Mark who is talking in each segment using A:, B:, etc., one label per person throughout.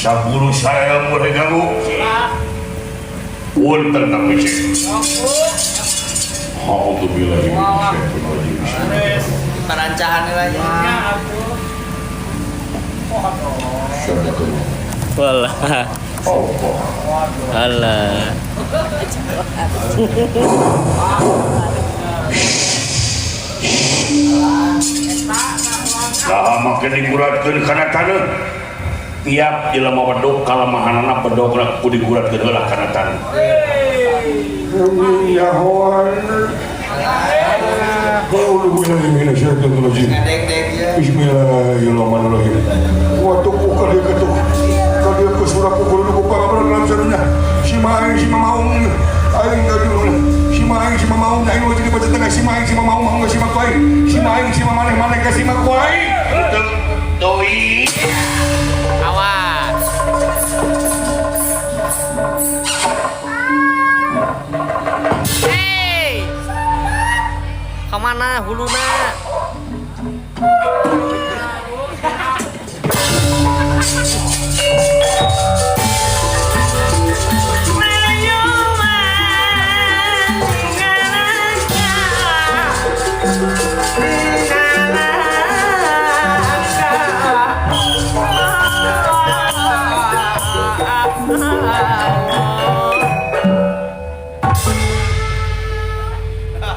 A: Sabulu saya boleh ganggu. Punten tapi sih. A'udzubillahi minasyaitonir rajim.
B: Parancahan lagi.
A: Sadaqallah.
C: Walah.
A: Allah.
C: Alah.
A: Lah make diguratkeun kana taneuh. Tiap jelema bedog kalemahanana bedogna kudu diguratkeun heula kana taneuh. Bismillahirrahmanirrahim. Waktu ku kadieu ketuk. Kadieu ke surah pukul ku pangabaran dalam sarunya. Si maing si mamaung aing kadieu. Si maing si mamaung aing wajib dibaca tengah si maing si mamaung maung si makuai. Si maing si mamaneh maneh ka si makuai. Doi.
B: Awas. Hey. Kemana huluna?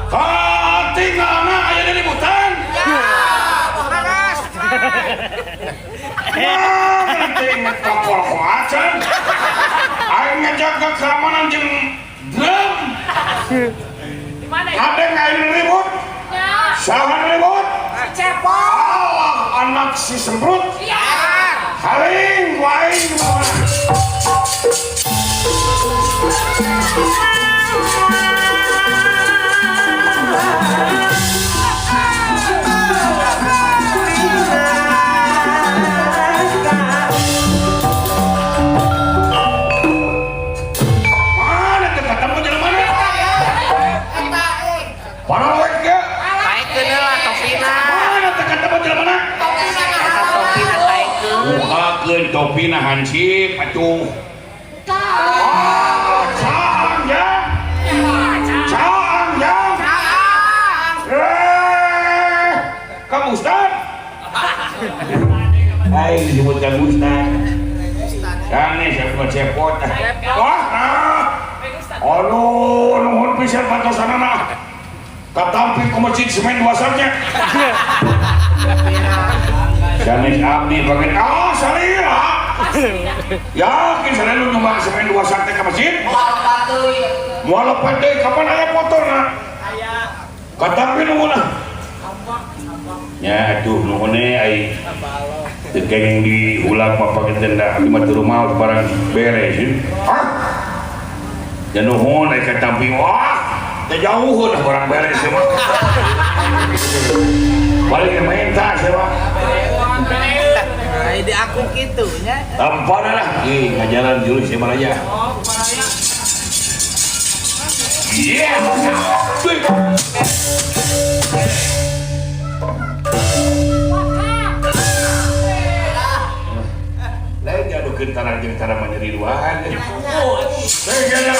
A: Katingalna aya di ributan. Penting tokol acan. Aing ngajaga keamanan jeung drum. Ada aing ribut? Saha ribut? Cepot. Anak si semprut. Haling waing bawana. Mana teu ketemu jelema mana? Paralek ge.
B: Taekeun heula topina.
A: Mana teu ketemu jelema mana?
B: Eta topina taekeun.
A: Bukakeun topina hansip atuh. Ah, caang jang. Caang jang. Eh, Kang Ustad. Aing disebut Kang Ustad. Kang nih saya cepot. Wah, nah. Aduh, nuhun pisan bantosanana. Katampi ku masjid semen dua sarnya. Sanes abdi bagian ah salira. Yakin salira nu nyumbang semen dua sar teh ka masjid? Moal lepat deui kapan aya motorna? Aya. Katampi nuhun. Ya atuh nuhun ai. Teu kenging diulang mah pake tenda abdi mah teu maot barang beres. Hah? Ya nuhun ai katampi wah. Teu jauh dah barang beres mah. Balik minta saya mah.
B: Ai di aku kitu nya.
A: Tampana lah. Ih, ngajaran jurus siapa aja. Yeah. Lain jadukeun tanah jeung tanah mah nyeri duaan. Hei, jalan.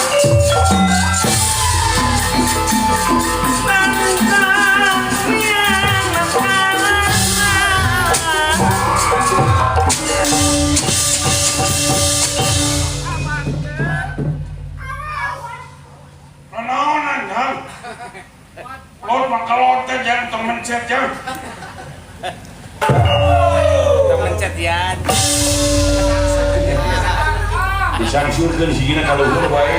A: Nanaonan, Jang? Lot makalot teh jang tong mencet jang.
B: Tong mencet ya.
A: Disangsurkeun sigina ka luhur wae.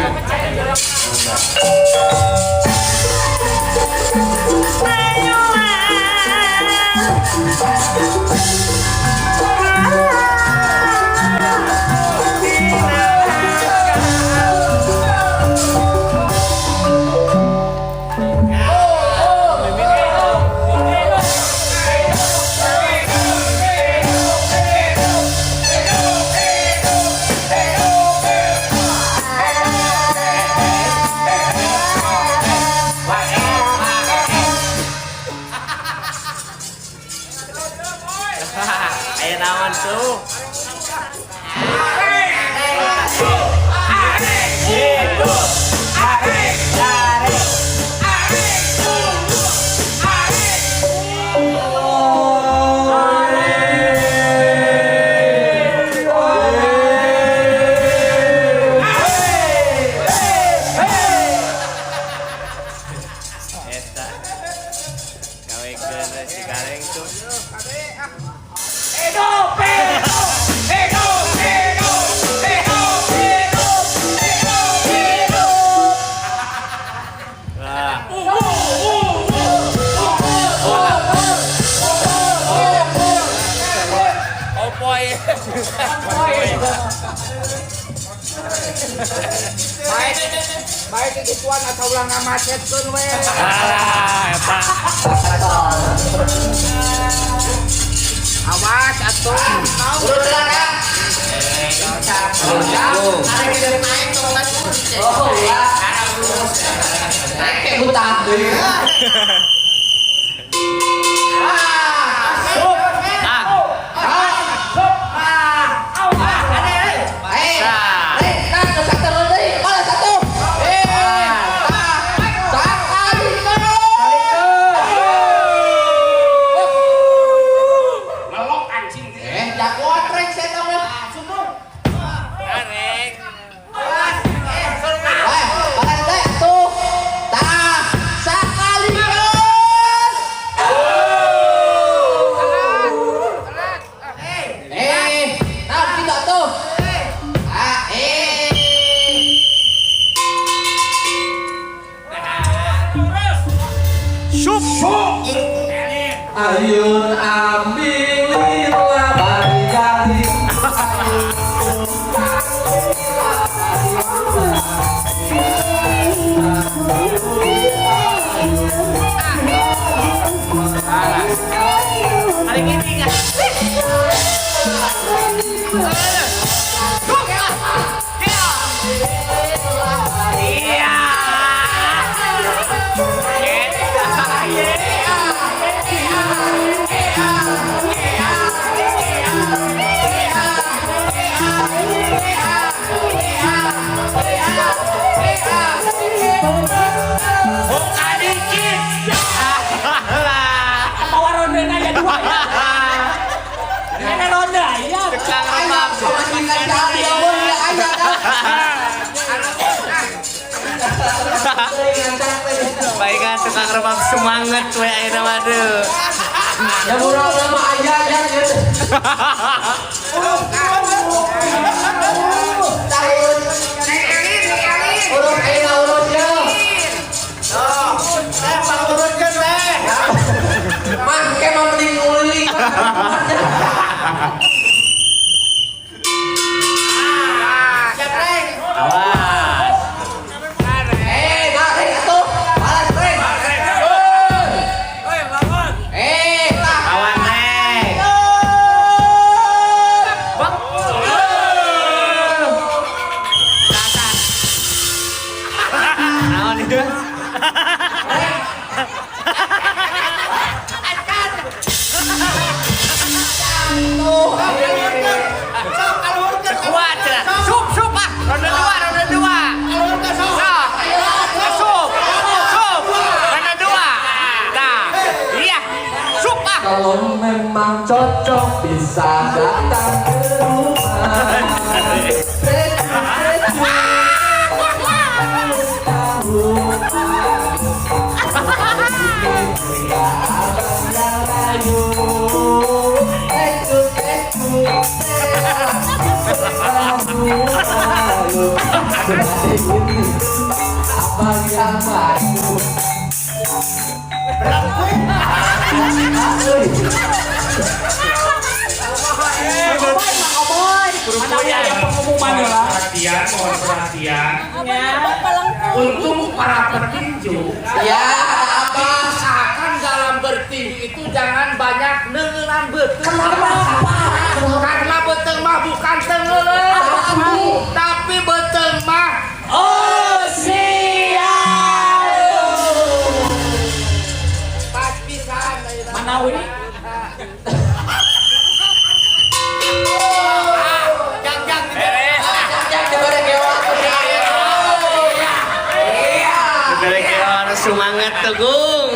B: Baik, baik gituan atau ulah ngamacetkeun we.
C: Alah, eta.
B: Awas atuh.
D: Urut belakang. Oh, ulah. Naik hutang. Eh, eh, nah, satu deui. Mana satu? Eh, tah. Sakali.
B: Melok anjing.
D: Eh, jagoan rek saya tahu.
B: Arek.
D: Eh, balas teh tuh. Tah, sakali. Eh, nah kita tuh. Ah, eh.
E: Ayun ambil lila bari.
B: Hari ini enggak. Iya. Buka dikit.
F: Bawa rondena ya dua ya. Ini ronda ya.
B: Tukang rebab.
D: Ayah, ayah,
C: Baik kan tukang rebab semangat we ayeuna mah deui.
E: Ya murah sama ayah ya ya.
D: Tahun. Urut ayeuna urut ya.
B: Eh, pak urutkeun teh.
E: Mah ke mah mending nguliling.
B: Siap, Reng.
C: Awas.
D: Eh, nah, rek atuh. Balas rek. Eh, tah.
C: Lawan Reng. Bak. Naon itu? Kuat cenah. Sup sup ah. Ronde 2, ronde 2. Sok. Sup. Sup. Ronde 2. Nah, iya. Sup ah.
E: Kalau memang cocok bisa datang ke rumah. Abang yang maju.
F: Mana ya pengumuman ya lah.
G: Perhatian, mohon perhatian.
B: Untuk para petinju,
D: Ya, ada apa?
B: usahakan dalam bertinju itu jangan banyak nengelan beuteung.
D: Kenapa?
B: Karena beuteung mah bukan tengelan, tapi beuteung mah
F: Oh siap.
B: pas pisan.
F: Mana we?
B: Jang jang beres.
D: Jang dibere gewa. Iya.
C: Dibere keon semangat tegung.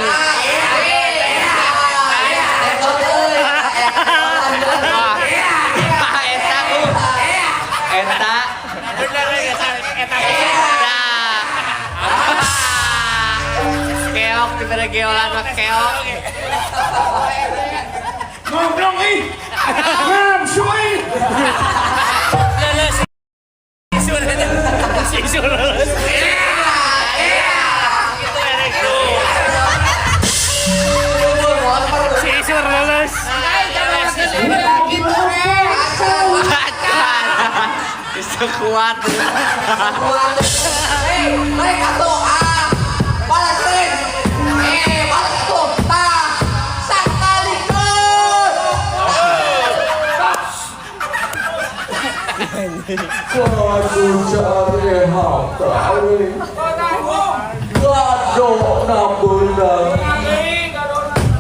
C: Ah, eta ku. Eta.
B: Bener eta eta.
C: Nah. Keok dibere geolan mah keok.
G: Ngomong ih. Ngamsu ih.
C: Leles. Si Sur leles. Si Sur leles. Acan. Kuat.
D: Kuat. Hei, mereka tuh ah. Balas Reng. Balas tuh. Tah. Sakalikeun.
E: Waduh cari harta Gado beunang.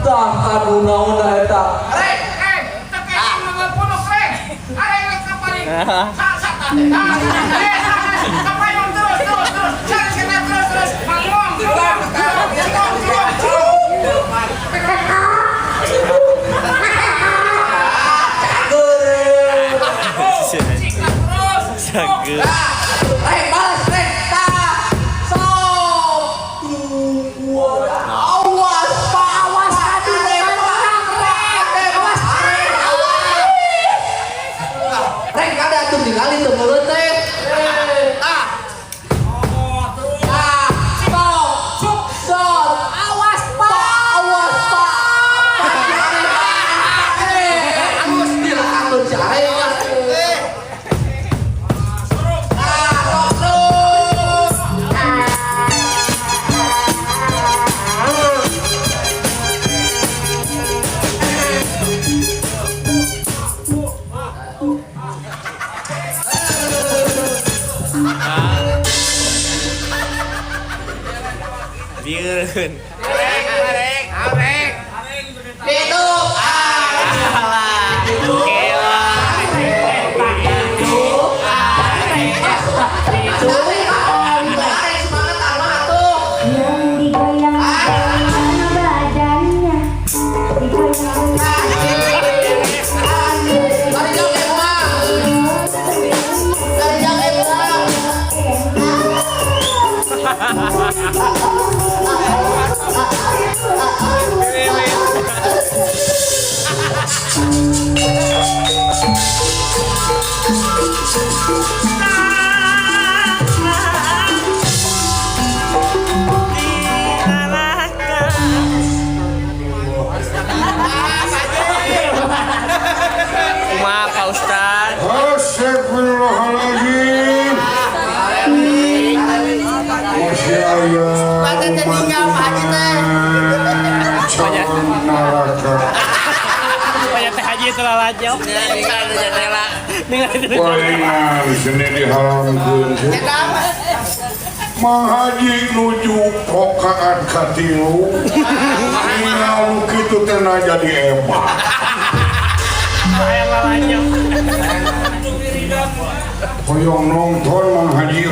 E: Tah anu naon eta.
B: Reng, reng, teu ngepunuk reng. Areng rek kaparing. Kapayun terus terus terus. Cari kita terus terus. Mangmong, mangmong, mangmong,
C: Jago.
D: Reng, balas Reng. Tah. Sok. Dua. Awas, Pak. Awas tadi menang, Reng. Awas, Reng. Awas. Reng, kada atuh ningali teu mulut teh. Ah. Ah, sok. Sok. Awas, Pak. Awas, Pak. Awas dilakatun si Areng. Ah, sok terus.
C: Lieureun.
B: Areng, areng, areng.
D: Hidup. Ah.
C: Kela.
D: Areng semangat amat tuh.
H: Yang digoyang-goyang badannya, digoyang.
D: Mari joget, Mak. Mari joget, Mak.
C: Kumaha Pak Ustad?
A: Astagfirullahaladzim. Masih aya umat neraka.
F: Banyak teh haji itu lalajo.
C: Ningali jendela.
F: Ningali
A: Palingan seni diharamkeun. Mang Haji nuju rokaat katilu. Ningal nu kitu teh na jadi emah.
F: Hayang lalajo.
A: Hoyong nonton Mang Haji.